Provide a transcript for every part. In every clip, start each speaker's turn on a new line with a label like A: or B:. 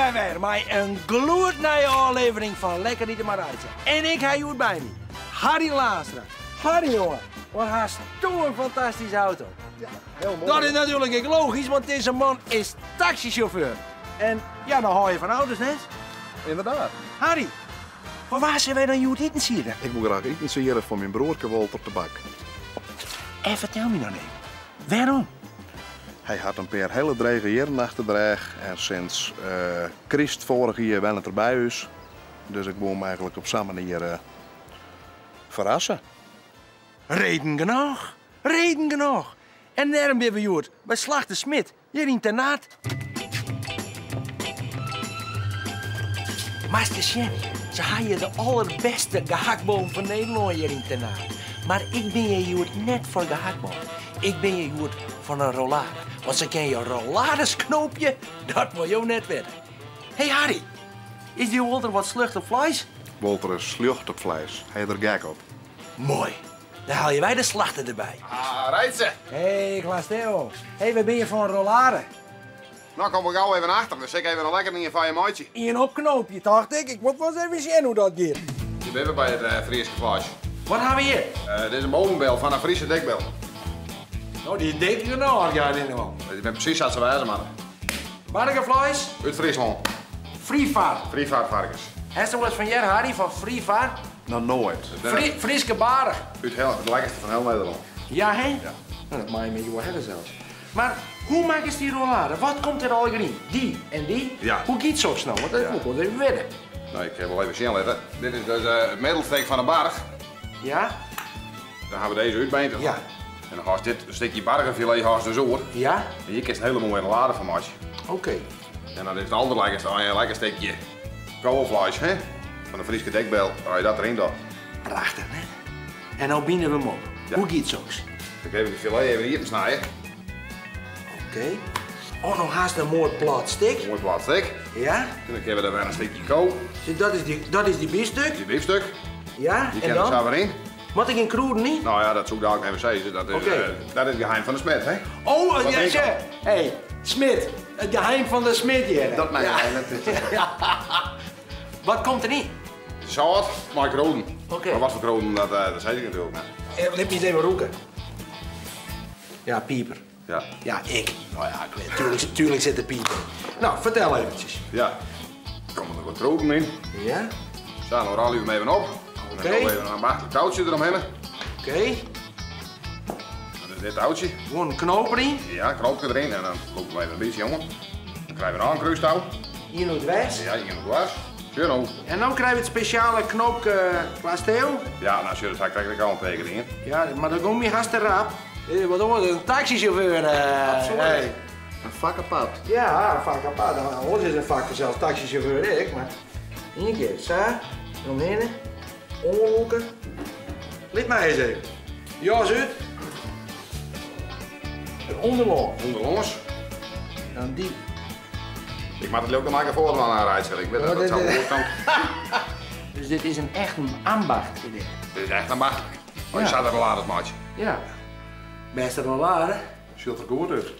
A: wy wer mei in gloednije ôflevering fan Lekker Ite mei Reitse. En ik ha hjoed by my Harry Laanstra. Harry jonge, wat hast do in fantastyske auto.
B: Ja, heel moai.
A: Dat is natuerlik ek logysk, want dizze man is taksysjauffeur. En ja, dan hâld je fan auto's, net?
B: Ynderdaad.
A: Harry, foar wa sille wy dan hjoed itensiede?
B: Ik wol graach itensiede foar myn broerke Wolter Tabak.
A: En fertel my dan even, wêrom?
B: Hy hat in pear hiele drege jierren achter de rêch en sinds kryst foarich jier wennet er by ús. Dus ik woe him eigentlik op sa'n manier ferrasse.
A: Reden genôch, reden genôch. En dêrom binne we hjoed by Slachter Smit hjir yn Ternaard. Moatst ris sjen, se ha hjir de allerbêste gehaktbollen fan Nederlân hjir yn Ternaard. Mar ik bin hjir hjoed net foar gehaktbollen. Ik bin hjir hjoed foar in rollade. Want se kin je rollades knoopje, dat wol jo net witte. Hey Harry, is dy Wolter wat slucht op fleis?
B: Wolter is sljocht op fleis. Hy is der gek op.
A: Moai. Dan helje wy de slachter derby.
C: Ah, Reitse.
A: Hey, Klaas Theo. Hey, wy binne hjir foar in rollade.
C: No, kom ik gau even achter. Dan sil ik even in lekker ien foar je meitsje.
A: Ien opknoopje, tocht ik. Ik wol wolris even sjen hoe dat giet.
C: Hjir binne we by it Fryske fleis.
A: Wat ha we hjir?
C: Dit is in bovenbil fan in Friese dekbil.
A: No, dy is dik genôch, ja, yn ieder gefal.
C: Dy binne presys sa't se wêze moatte.
A: Bargefleis?
C: Ut Fryslân.
A: Frifar.
C: Frifar varkens.
A: Hast der wolris fan heard, Harry, fan Frifar?
B: Noch noait.
A: Fryske baarch.
C: Ut heel, it lekkerste fan heel Nederlân.
A: Ja, hè?
C: Ja.
A: No, dat mei je my wol hawwe sels. Mar hoe makkest dy rollade? Wat komt der allegear yn? Dy en dy?
C: Ja.
A: Hoe giet soks no? Want dat wol ik wol even witte.
C: No, ik kin wol even sjen litte. Dit is dus it middelstik fan de barch.
A: Ja.
C: Dan ha we dizze útbeente.
A: Ja.
C: En dan hâldst dit stikje bargefilet hâldst dus oer.
A: Ja.
C: En hjir kinst in hiele moaie rollade fan meitsje.
A: Oké.
C: En dan is it alderlekkerste as je in lekker stikje kowefleis, hè, fan de Fryske dekbel, as je dat deryn docht.
A: Prachtich, hè? En no bine we him op.
C: Ja.
A: Hoe giet soks?
C: Ik even de filet even iepen snije.
A: Oké. Oh, no hast in moai plat stik.
C: Moai plat stik.
A: Ja.
C: En dan kinne we der wer in stikje ko.
A: Dus dat is dy biefstuk?
C: Dy biefstuk.
A: Ja,
C: Dy
A: en
C: kin der
A: dan?
C: sa wer yn.
A: Moat ik gjin krûden yn?
C: No ja, dat soe ik dalik even sizze. Dat is it geheim fan de smid, hè?
A: Oh,
C: Wat
A: ja,
C: denk je?
A: sje. Hey, smid. It geheim fan de smid hjir.
B: Dat mei
A: Ja.
B: hy net witte.
A: Ja. Wat komt deryn?
C: Sâlt mei krûden.
A: Oké.
C: Mar wat foar krûden, dat sis ik natuerlik net.
A: Lit my ris even rûke. Ja, piper.
C: Ja.
A: Ja, ik. No ja, ik weet, tuurlijk, tuurlijk sit der piper yn. No, fertel eventsjes.
C: Ja. Der komme der wat krûden yn.
A: Ja.
C: Sa, no rôlje we him even op.
A: Oké.
C: Dan dogge we even in ambachtlik toutsje deromhinne.
A: Oké.
C: Dat is dit toutsje.
A: Gewoan in knoop deryn.
C: Ja, knoopke deryn en dan lûke we even in bytsje oan. Dan krije we in oankruistouw.
A: Ien oer dwers.
C: Ja, ien oer dwers. Sjoch no.
A: En no krije we it spesjale knoopke Klaas Theo.
C: Ja, no sjoch, dat ha ik krekt ek al in pear kear dien.
A: Ja, mar dat gong my hast te rap. Wat oars, in taksysjauffeur.
B: Absoluut.
A: Hey.
B: In fak apart.
A: Ja, in fak apart. Nou, oars is in fak fansels taksysjauffeur ek, mar ien kear sa, deromhinne, oanlûke. Lit my ris even. Jas út. It ûnderlân.
C: Ûnderlâns.
A: Dan dy.
C: Ik moat it leau ik noch mar foardwaan aan Reitse. Ik wit dat dat sa goed komt.
A: Dus dit is in echt in ambacht, is dit?
C: Dit is echt ambachtlik. As je
A: Ja.
C: sa de rollades meitsje.
A: Ja. Bêste rollade.
B: Sjocht der goed út.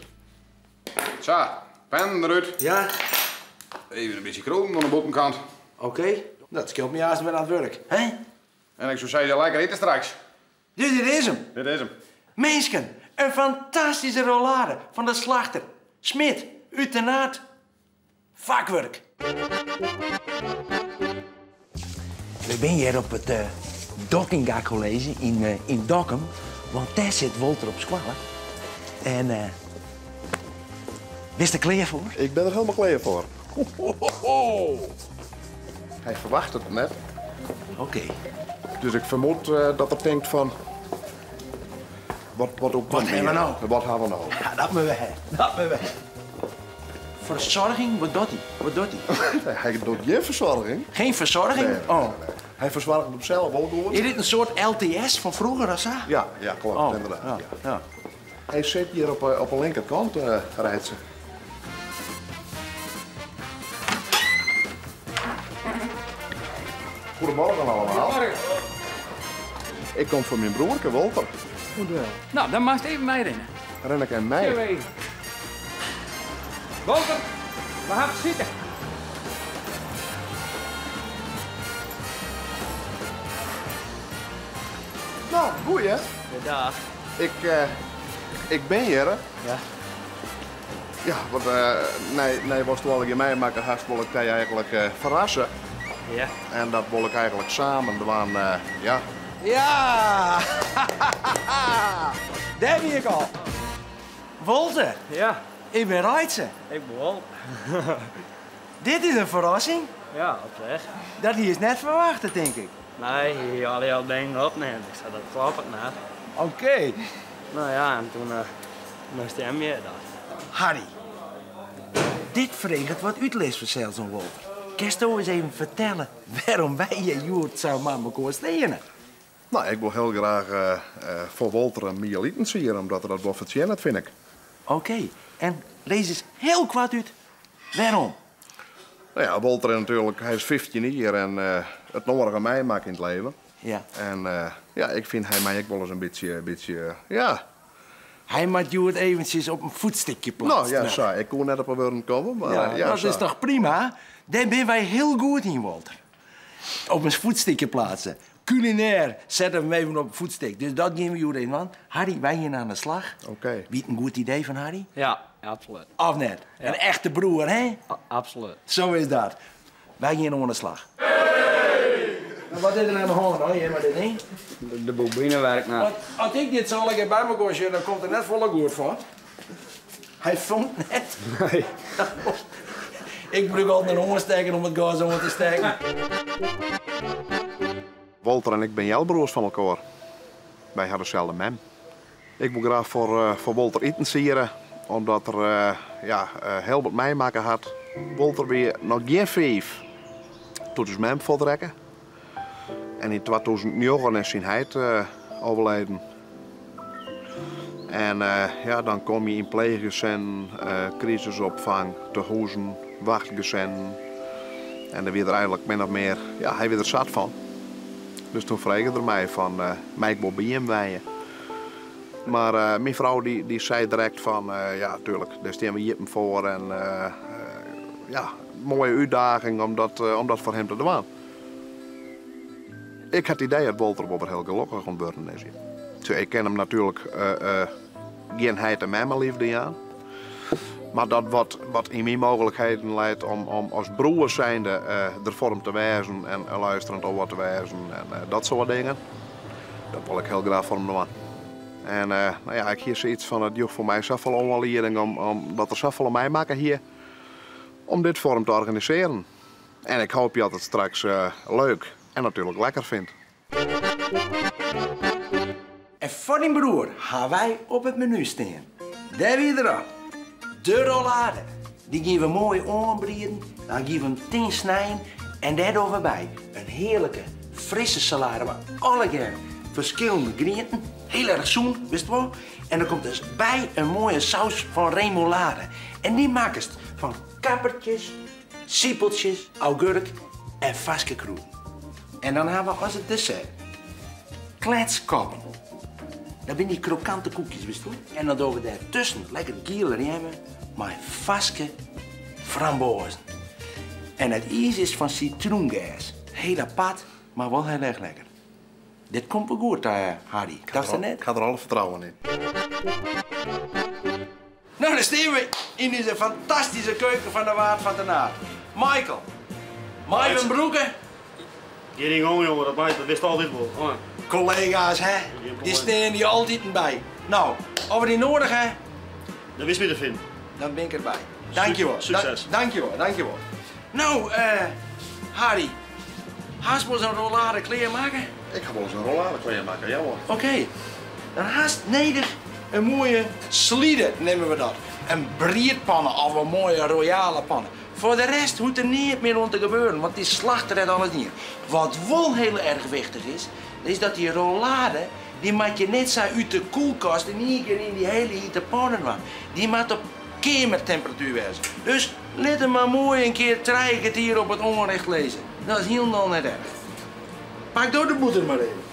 C: Sa, pennen derút.
A: Ja.
C: Even in bytsje krûden oan de bûtenkant.
A: Oké. Dat skeelt my aanst wer oan it wurk, hè?
C: En ik soe sizze, lekker ite straks.
A: Dus dit is him.
C: Dit is him.
A: Minsken, in fantastyske rollade fan de slachter Smit út Ternaard. Fakwurk. We binne hjir op it Dockinga College yn Dokkum, want dêr sit Wolter op skoalle. En bist der klear foar?
B: Ik bin der hielendal klear foar.
A: Ho,
B: Hy ferwachtet it net.
A: Oké.
B: Dus ik fermoed dat er tinkt fan, wat
A: Wat hawwe we no?
B: Wat hawwe we no?
A: Ja, dat moatte we hawwe. Dat moatte we hawwe. Fersoarging? Wat docht hy? Wat docht hy?
B: Hy docht gjin fersoarging.
A: Geen fersoarging?
B: Nee, nee,
A: Oh.
B: nee, nee. Hy fersoarget himsels wol goed.
A: Is dit in soart LTS fan froeger of sa?
B: Ja, ja, kloppet,
A: Oh,
B: ynderdaad.
A: ja,
B: Ja.
A: ja.
B: Hy sit hjir op 'e linkerkant, Reitse. Goedemorgen allemaal.
D: Goedemorgen.
B: Ik kom foar myn broerke Wolter.
D: Goed wel. Nou, dan moatst even meirinne.
B: Rin ik even mei?
D: Even. Wolter, we hawwe besite.
B: Nou, goeie.
E: Dag.
B: Ik, ik bin hjir.
E: Ja.
B: Ja, want nee, nee, watsto allegear meimakke hast, wol ik dy eigentlik ferrasse.
E: Ja.
B: En dat wol ik eigentlik samen dwaan, ja.
A: Ja! Dêr wie ik al. Wolter.
E: Ja.
A: Ik bin Reitse.
E: Ik ben Wol.
A: Dit is in ferrassing.
E: Ja, op sich.
A: Dat hiest net ferwachte, tink ik.
E: Nee, hy hie al dingen opnemen. Ik sei, dat kloppet net.
A: Oké.
E: Nou ja, en toen moast hij hem dat.
A: Harry, dit freget wat útlis fansels oan Wolter. Kinsto ris even fertelle wêrom wy hjir hjoed sa mei mekoar steane?
B: Nou, ik wol hiel graach foar Wolter in miel itensiede, omdat er dat wol fertsjinnet, fyn ik.
A: Oké, en lis ris hiel koart út wêrom?
B: Nou ja, Wolter is natuerlik, hy is 15 jier en it nedige meimakke yn it leven.
A: Ja.
B: En ja, ik fyn hy mei ek wolris in bytsje, bytsje, ja.
A: Hy moat hjoed eventsjes op in voetstikje plaatst
B: Nou ja,
A: wurde.
B: sa. Ik koe net op 'e wurden komme, mar,
A: Ja,
B: ja,
A: dat
B: sa.
A: is toch prima? Dêr binne wy hiel goed yn, Wolter. Op in voetstikje plaatsen. Culinair zetten we hem even op een voetstik. Dus dat gean we hjoed even oan. Harry, wy gean oan de slach.
B: Oké.
A: Wie it in goed idee fan Harry?
E: Ja, absolút.
A: Of net?
E: Ja.
A: In echte broer, hè?
E: Absolút.
A: Sa is dat. Wy gean oan de slach. Hey! Wat is der oan de hân dan, hjir mei dit ding?
E: De bobine wurket net.
A: Want as ik dit sa allegear by mekoar sjoch, dan komt der net folle goed fan. Hy fûn net.
E: Nee.
A: Ik brûk altyd in oanstekker om it gas oan te stekken.
B: Wolter en ik binne healbroers fan elkoar. Wy ha deselde mem. Ik wol graach foar Wolter itensiede, omdat er hiel wat meimakke hat. Wolter wie noch gjin 5 doe't ús mem fuortrekke. En yn 2009 is syn heit overleden. En ja, dan kom je yn pleechgesinnen, krisisopfang, tehuzen, wachtgesinnen. En dan wie er eigentlik min of mear, ja, hy wie der sat fan. Dus toen frege er my fan, mei ik wol by him wenje? Mar myn frou dy sei direkt fan, ja, tuerlik, dêr stean we iepen foar. En ja, moaie útdaging om dat foar him te dwaan. Ik ha it idee dat Wolter wol wer hiel gelokkich oan it wurden is. Tsja, ik kin him natuerlik gjin heit en memmeliefde jaan. Mar dat wat yn myn mooglikheden leit om as broer zijnde der foar him te wêzen en luisterend oar te wêzen en dat soart dingen, dat wol ik hiel graach foar him dwaan. En nou ja, ik hie sayts fan, it joech foar my safolle oanlieding om dat er safolle meimakke hie, om dit foar him te organisearjen. En ik hoopje dat it straks leuk en natuerlik lekker fynt.
A: En foar dyn broer ha wy op it menu stean. Dêr wie er al. De rollade. Dy gean we moai oanbrieden, dan gean we him tin snijen en dêr dogge we by in hearlike frisse salade mei allegear ferskillende grienten. Hiel erch sûn, witst wol. En der komt dus by in moaie saus fan remoulade. En dy makkest fan kappertjes, sipeltsjes, augurk en farske krûden. En dan ha we as it dessert kletskoppen. Dat binne dy krokante koekjes, witst wol. En dan dogge we dêrtusken lekker giele rjemme mei farske framboazen. En it iis is fan citroengers. Hiel apart, mar wol hiel erch lekker. Dit komt wol goed, Harry.
B: Ik
A: Dachtst dat net?
B: ha der alle fertrouwen yn.
A: Nou, dan stean we yn dizze fantastyske keuken fan de Waard fan Ternaard. Michael, mei we brûke?
F: Gean dyn gong, jonge, dat mei, dat witst altyd wol. Oh.
A: Kollega's, hè?
F: Gjin probleem.
A: Dy stean dy altyd by. Nou, as we dy nedich ha,
F: Dan witst my te finen.
A: Dan bin ik derby. Dankjewol.
F: Sukses.
A: Dankjewol, dankjewol. Nou, Harry, hast wolris in rollade klearmakke?
B: Ik ha wolris in rollade klearmakke, ja hoor.
A: Oké, dan hast nedich in moaie slide, neame we dat. In briedpanne of in moaie royale panne. Foar de rest hoecht der neat mear oan te gebeuren, want dy slachter hat alles dien. Wat wol hiel erch wichtich is, is dat dy rollade, dy moat je net sa út de koelkast yn ien kear yn dy hiele hite panne dwaan. Dy moat op keamertemperatuer wêze. Dus lit him mar moai in kear trije kertier op it oanricht lizze. Dat is hielendal net erch. Pak door de bûter mar even.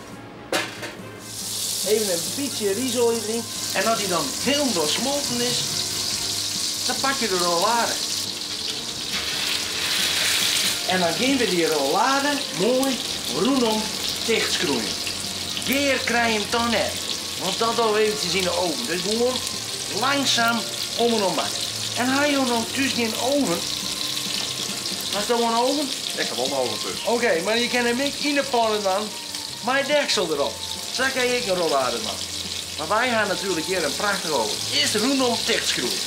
A: Even in bytsje riesoalje deryn. En as dy dan hielendal smolten is, dan pak je de rollade. En dan gean we dy rollade moai rûnom tichtskroeien. Gear krij je 'm toch net, want dat dogge we eventsjes yn de oven. Dus gewoan langsaam om en om bakke. En ha jo no thús gjin oven? Hast do in oven?
C: Ik ha wol in oven thús.
A: Oké, mar je kinne him ek yn de panne dwaan mei deksel derop. Sa kin je ek in rollade dwaan. Mar wy ha natuerlik hjir in prachtige oven. Earst rûnom tichtskroeie.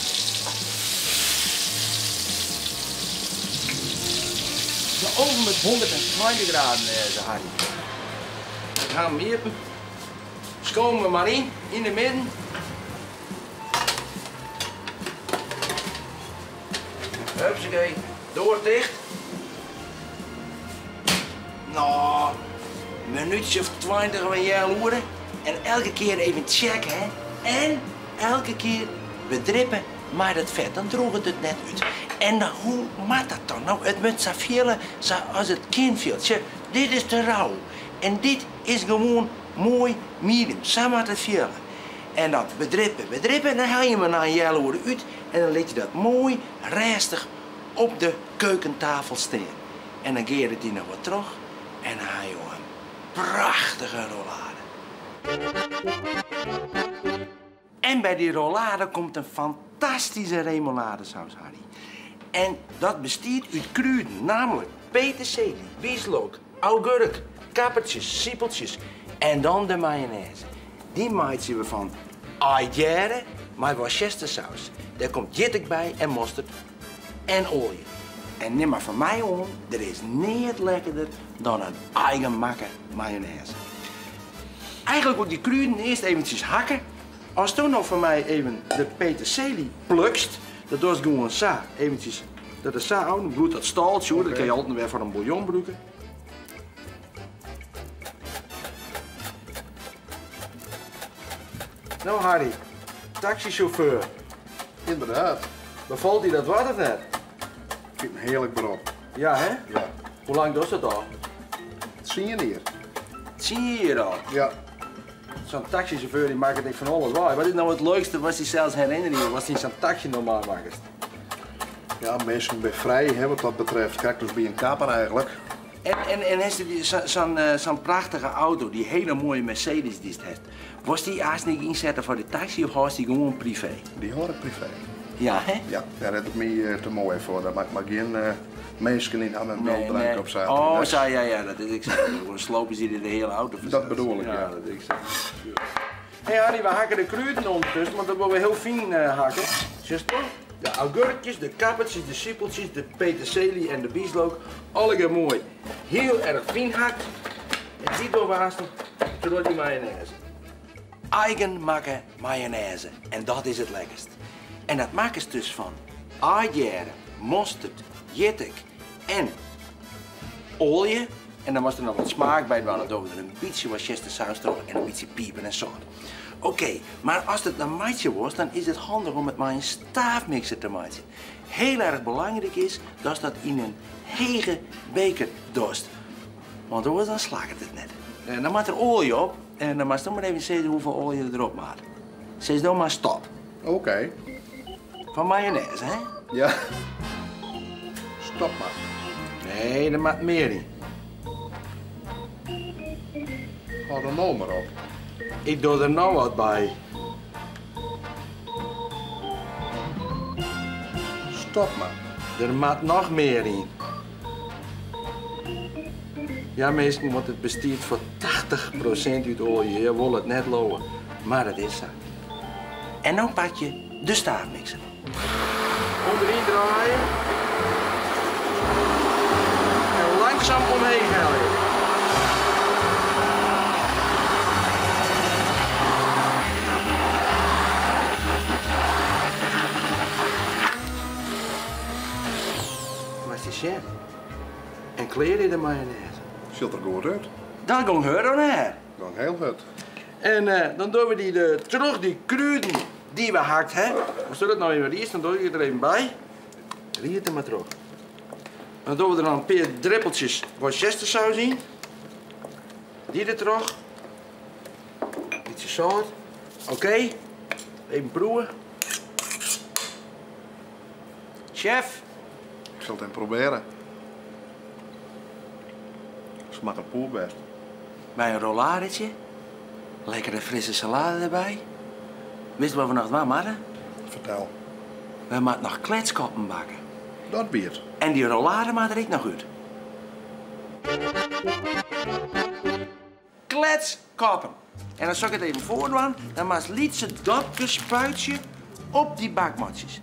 A: De oven moat 120 graden wêze, Harry. Ik ha him iepen. Skoom him mar yn, yn de midden. Hupsakee, doar ticht. No, minútsje of 20 of in healoere. En elke kear even checke, hè. En elke kear bedrippe mei dat fet, dan drûget it net út. En hoe moat dat dan? No, it moat sa fiele sa as it kin fielt. Sjoch, dit is te rau. En dit is gewoan moai medium. Sa moat it fiele. En dan bedrippe, bedrippe, en dan helje je 'm nei in healoere út en dan lit je dat moai rêstich op de keukentafel stean. En dan gearet dy noch wat troch en dan ha jo in prachtige rollade. En by dy rollade komt in fantastyske remoladesaus, Harry. En dat bestiet út krûden, nammentlik peterselie, bieslook, augurk, kappertsjes, sipeltsjes en dan de mayonaise. Dy meitsje we fan aijère mei worcestersaus. Dêr komt jittik by en mosterd en oalje. En nim mar fan my oan, der is neat lekkerder dan in eigen makke mayonaise. Eigenlik wol ik dy krûden earst eventsjes hakke. Asto no foar my even de peterselie plukst, dat dochst gewoan sa, eventsjes, dat is sa ôf, dan bliuwt dat stâltsje oer, dat kinne je altyd wer foar in bouillon brûke. No Harry, taksysjauffeur.
B: Ynderdaad.
A: Befalt dy dat wat of net?
B: Ik fyn it in hearlik berop.
A: Ja, hè?
B: Ja.
A: Hoe lang dochst dat al?
B: 10 jier.
A: 10 jier al?
B: Ja.
A: Sa'n taksysjauffeur dy makket ek fan alles wei. Wat is no it leukste watst dysels herinnerje watst yn sa'n taksy normaal makkest?
B: Ja, minsken binne frij, hè, wat dat betreft. Krekt as by in kapper eigenlik.
A: En, en, en hast sa'n sa'n prachtige auto, dy hiele moaie Mercedes dy'tst hast, wolst dy aanst ek ynsette foar de taksy of hâldst dy gewoan privee?
B: Dy hâld ik privee.
A: Ja, hè?
B: Ja, dêr is it my te moai foar. Dêr moat ik mar gjin minsken yn ha mei milkdrank op saterdeis.
A: Oh, sa, ja, ja, dat is ek sa. Dan slope se de hiele auto fansels.
B: Dat bedoel ik, ja.
A: Ja, dat is ek sa. Hé Harry, we hakke de krûden ûndertusken, want dat wolle we hiel fyn hakke. Sjochst wol? De augurkjes, de kappertsjes, de sipeltsjes, de peterselie en de bieslook. Allegear moai hiel erch fyn hakt. En dy dogge we aanst troch dy mayonaise. Eigen makke mayonaise en dat is it lekkerst. En dat makkest dus fan aijère, mosterd, jittik en oalje. En dan moatst der noch wat smaak by dwaan, dan dogge we der in bytsje worcestersaus troch en in bytsje piper en sâlt. Oké, mar ast it dan meitsje wolst, dan is it handich om it mei in staafmikser te meitsjen. Hiel erch belangryk is datst dat yn in hege beker dochst, want oars dan slagget it net. En dan moat der oalje op en dan moatst do mar even sizze hoefolle oalje der op moat. Sis do mar stop.
B: Oké.
A: Fan mayonaise, hè?
B: Ja. Stop mar.
A: Nee, der moat mear yn.
B: Hâld der no mar op.
A: Ik doch der no wat by.
B: Stop mar.
A: Der moat noch mear yn. Ja, minsken, want it bestiet foar 80% út oalje. Je wolle it net leauwe, mar it is sa. En no pak je de staafmikser. Ûnderyn draaie en langsaam omheech helje. Moatst dy sjen. En klear is de mayonaise.
B: Sjocht der goed út.
A: Dat gong hurd of net?
B: Gong hiel hurd.
A: En dan dogge we dy der troch dy krûden dy't we hakt ha. Ast dat no even rierst, dan doch ik it der even by. Rier it der mar troch. Dan dogge we der noch in pear drippeltsjes worcestersaus yn. Dy der troch. Bytsje sâlt. Oké, even proewe. Chef.
B: Ik sil it even probearje. Smakket poerbêst.
A: Mei in rolladetsje. Lekkere frisse salade derby. Witst wat we noch dwaan moatte?
B: Fertel.
A: We moatte noch kletskoppen bakke.
B: Dat wie it.
A: En dy rollade moat der ek noch út. Kletskoppen. En dan sil ik it even foardwaan. Dan moatst lytse dopkes spuitsje op dy bakmantsjes.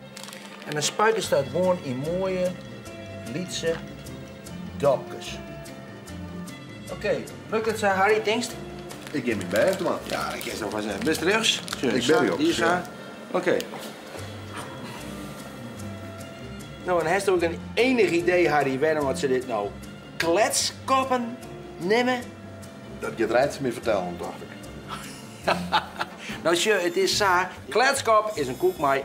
A: En dan spuitest dat gewoan yn moaie lytse dopkes. Oké, lukt it sa, Harry, tinkst?
B: Ik gean myn bêst dwaan.
A: Ja, dat kinst noch wol zeggen. Bist rjochts?
B: Ik bin rjochts, ja.
A: Oké. No, en hast ek in enich idee, Harry, wêrom dat se dit no kletskoppen neame?
B: Dat giet Reitse my fertellen, tocht ik.
A: No sjoch, it is sa, kletskop is in koek mei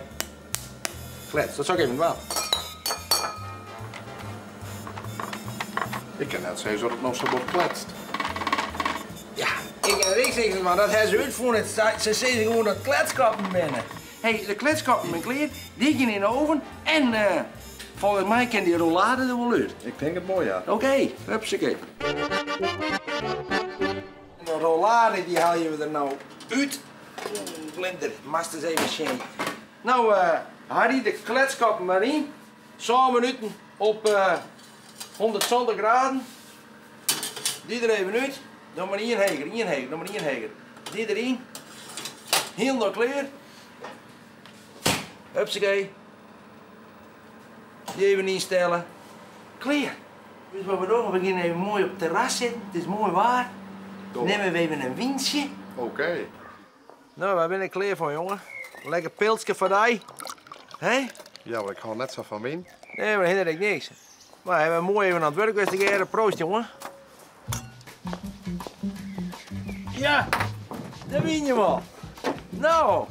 A: klets. Dat sil ik even dwaan.
B: Ik kin net sizze dat it no sa bot kletst.
A: Ja, ik kin ek sizze, mar dat ha se útfûn. Se sizze gewoan dat kletskoppen binne. Hé, de kletskoppen binne klear, dy gean yn de oven en folgens my kin dy rollade der wol út.
B: Ik tink it wol, ja.
A: Oké, hupsakee. De rollade dy helje we der no út. Oeh, blinder, moatst ris even sjen. No, Harry, de kletskoppen mar yn. Sân minuten op 170 graden. Dy der even út. Noch mar ien heger, ien heger, noch mar ien heger. Dy deryn. Hielendal klear. Hupsakee. Dy even ynstelle. Klear. Witst wat we dogge? We gean even moai op it terras sitten. It is moai waar. Nimme we even in wyntsje.
B: Oké.
A: No, wy binne der klear foar, jonge. Lekker pilske foar dy. Hè?
B: Ja, want ik hâld net sa fan wyn.
A: Nee, mar hinderet ek niks. Mar hawwe we moai even oan it wurk west tegearre. Proost, jonge. Ja, dêr wiene je al. No,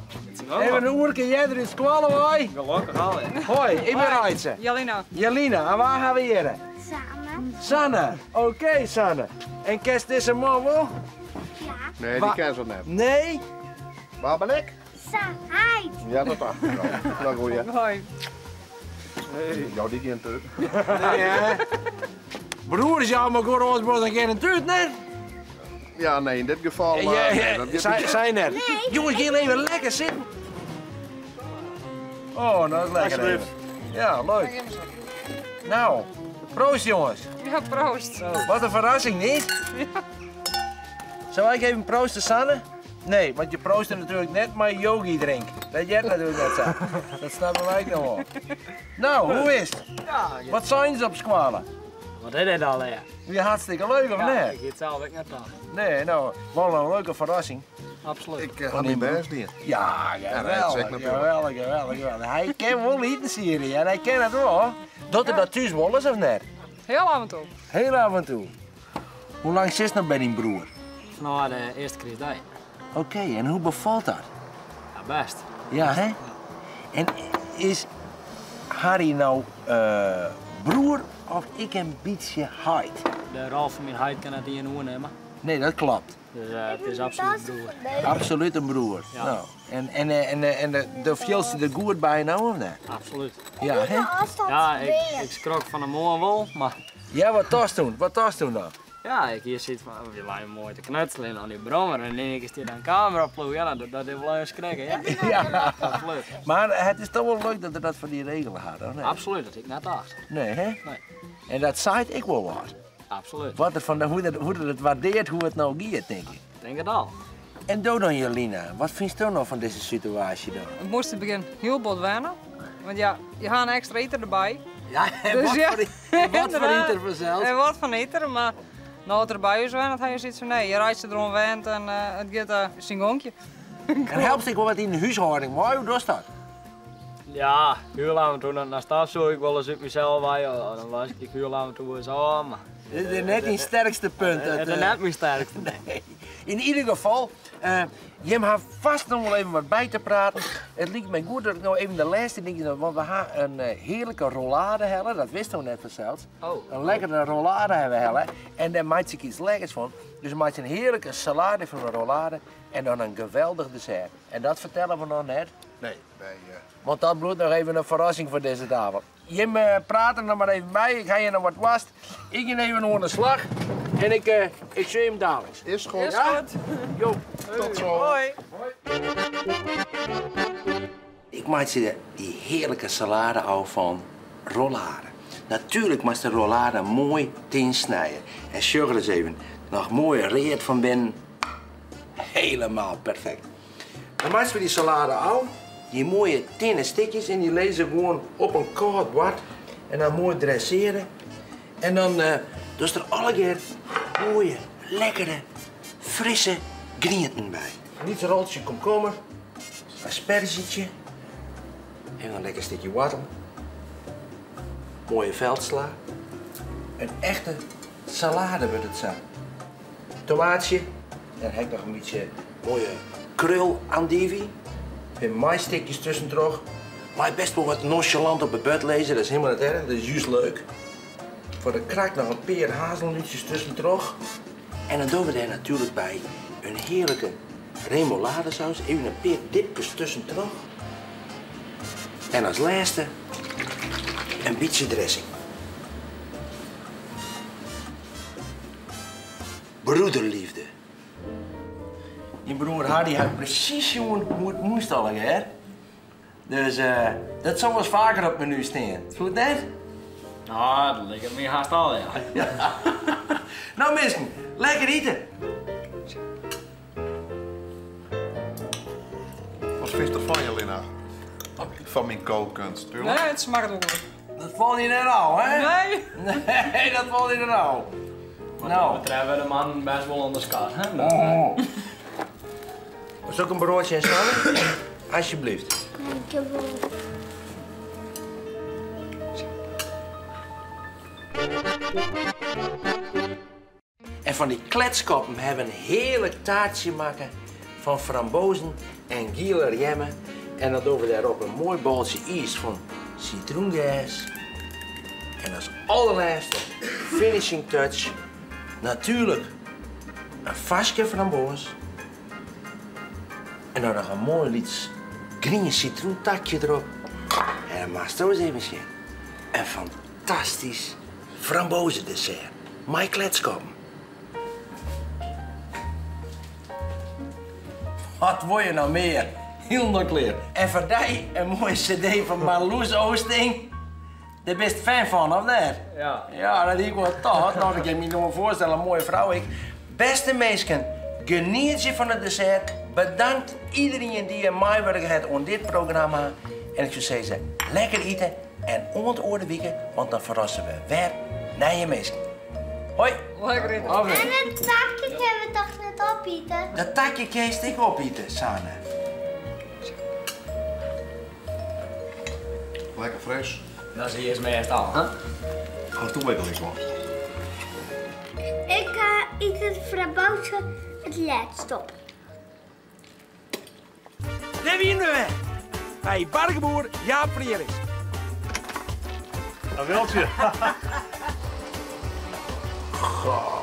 A: even in oerke earder út skoalle wei.
E: Gelokkich al, hè.
A: Hoi, ik bin Reitse.
D: Jelina.
A: Jelina, en wa ha we hjir?
G: Sanne.
A: Sanne, oké Sanne. En kenst dizze man wol?
G: Ja.
B: Nee, dy ken se net.
A: Nee?
B: Wa bin ik?
G: Sa heit.
B: Ja, dat dacht ik al. No goeie.
D: Hoi.
B: Ja, dy gean tút.
A: Nee, hè? Broers jou mekoar oars bot dan gean tút, net?
B: Ja, nee, yn dit gefal.
A: Ja,
B: nee, dat giet
A: Sei net. Jonges, gean even lekker sitten. Oh, dat is lekker even. Ja, leuk. Nou, proost jongens.
D: Ja, proost.
A: Wat in ferrassing, niet? Sil ik even proosten, Sanne? Nee, want je proost natuerlik net mei yogi drink. Dat heart natuerlik net sa. Dat snappe wy noch wol. No, hoe is it? Wat seinen se op skoalle?
E: Wat is dit al, hè?
A: Wie hartstikke leuk, of
E: Ja,
A: net?
E: ik hie it sels ek net tocht.
A: Nee, no, wol in leuke ferrassing.
E: Absolút.
B: Ik ha myn bêst dien.
A: Ja,
B: Ja, dat is ek
A: geweldig,
B: natuerlik.
A: geweldig, geweldig, geweldig. Hy kin wol itensiede, en hy kin it wol. Docht er dat thús wolris of net?
D: Hiel af en toe.
A: Hiel af en toe. Hoe lang sitst no by dyn broer?
E: Fanôf de earste krystdei.
A: Oké, en hoe befalt dat?
E: Ja, bêst.
A: Ja, hè? En is Harry no broer of ek in bytsje heit?
E: De rol fan myn heit kin net ien oernimme.
A: Nee, dat kloppet.
E: Dus it is absolút broer.
A: Absolút in broer.
E: Ja.
A: No, en, en, en do fielst dy der goed by no of net?
E: Absolút.
A: Ja, hè?
E: Ja, ik skrok fan 'e moarn wol, mar
A: Ja, wat tochtst toen? Wat tochtst toen dan?
E: ja, ik hie sayts fan, we leine moai te knutselen oan dy brommer en yn ien kear stiet der in kameraploech. Ja, dat is wol even skrikke, ja.
A: Ja.
E: Absolút.
A: Mar it is toch wol leuk dat er dat foar dy regele hat, of net?
E: Absolút, dat hie ik net tocht.
A: Nee, hè?
E: Nee.
A: En dat seit ek wol wat.
E: Absolút.
A: Wat er fan de, hoe, er, hoe er it waardearret hoe it no giet, tink ik.
E: Tink it al.
A: En do dan, Jelina, wat fynsto no fan dizze situaasje dan?
D: Ik moast yn it begjin hiel bot wenne. Want ja, je ha in ekstra iter derby.
A: Ja, en
D: Dus
A: wat
D: ja,
A: foar, en wat foar
D: inderdaad.
A: iter fansels.
D: En wat foar iter, mar no't er by ús wennet, ha je sayts fan nee, je reitsje deroan wend en it giet syn gonkje.
A: En helpst ek wol wat yn de húshâlding mei, hoe dochst dat?
E: Ja, hiel af en toe dan stofsûch ik wolris út mysels wei, of dan wask ik hiel af en toe ris ôf, mar
A: Dit is net dyn sterkste punt.
E: It is net myn sterkste.
A: Nee. Yn ieder gefal, jim ha fêst noch wol even wat by te praten. It liket my goed dat ik no even de lêste ding, want we ha in hearlike rollade helle, dat witsto net fansels.
E: Oh.
A: In lekkere rollade ha we helle en dêr meitsje ik iets lekkers fan. Dus we meitsje in hearlike salade fan de rollade en dan in geweldich dessert. En dat fertelle we noch net.
B: Nee, wy.
A: Want dat bliuwt noch even in ferrassing foar dizze tafel. Jim prate noch mar even by, ik ha hjir noch wat woarst. Ik gean even oan de slach. En ik, uh, ik zie hem dadelijk.
B: Is goed.
D: Is goed.
A: Jo,
B: tot zo.
D: Hoi.
A: Ik maak ze die heerlijke salade al van rollade. Natuurlijk moest de rollade mooi tin snijden. En sugar eens even. Nog mooi reet van binnen. Helemaal perfect. Dan maken we die salade al. Die mooie tinnen stikjes en die lezen gewoon op een koud bord. En dan mooi dresseren. En dan uh, dus er alle keer mooie, lekkere, frisse groenten bij. Niet een roltje komkommer, aspergetje. En een lekker stukje wortel. Mooie veldsla. Een echte salade wordt het zijn. Tomaatje. Dan heb ik nog een beetje mooie krul andijvie. Met maïsstikjes tussendoor. Maar best wel wat nonchalant op het bed lezen, dat is helemaal niet erg, dat is juist leuk. Voor de krak nog een peer hazelnootjes tussendoor. En dan doen we daar natuurlijk bij een heerlijke remoladesaus. Even een peer dipjes tussendoor. En als laatste een beetje dressing. Broederliefde. Je broer Hardy had precies jongen hoe het moest al, hè? Dus uh, dat zal wel eens vaker op het menu staan. Goed net?
E: Nou, dat lijkt me haast al, ja.
A: ja. nou mensen, lekker eten.
B: Wat vind je ervan, Jelena? Van mijn kookkunst, tuurlijk.
D: Nee, het smaakt wel goed.
A: Dat valt je net al, hè?
D: Nee.
A: Nee, dat valt je net al.
E: Maar nou. We hebben de man best wel onderschat, hè?
A: Oh. Is ook een broodje en salade? Alsjeblieft.
G: Dankjewel.
A: En van die kletskoppen hebben we een heerlijk taartje maken van frambozen en gieler jemmen. En dan doen we daarop een mooi baltje ijs van citroengas. En als allerlaatste finishing touch, natuurlijk een vaskje framboos. En dan nog een mooi iets groen citroentakje erop. En dan maak je eens even zien. Een fantastisch frambozendessert. My kletskoppen. Wat wil je nou meer? Heel kleer. En voor die een mooie cd van Marloes Oosting. Daar best fan van, of niet?
E: Ja.
A: Ja, dat ik wel toch. Nou, dat kan ik me nog voorstellen, een mooie vrouw ik. Beste mensen, geniet je van het dessert. Bedankt iedereen die een meewerkt heeft aan dit programma. En ik zou zeggen, lekker eten en ont wieken, want dan verrassen we weer naar je mensen. Hoi.
D: Lekker eten.
G: En het takje kunnen we toch net opeten?
A: Dat takje kun je ik opeten, Sanne.
B: Lekker fris.
E: Dat zie je eerst meestal, hè?
B: Ga toe ik wel.
G: Ik eet het frambozen het laatst op.
A: Daar winnen we. Bij bargeboer Jaap Frerichs.
F: Een weltje.
A: Goh.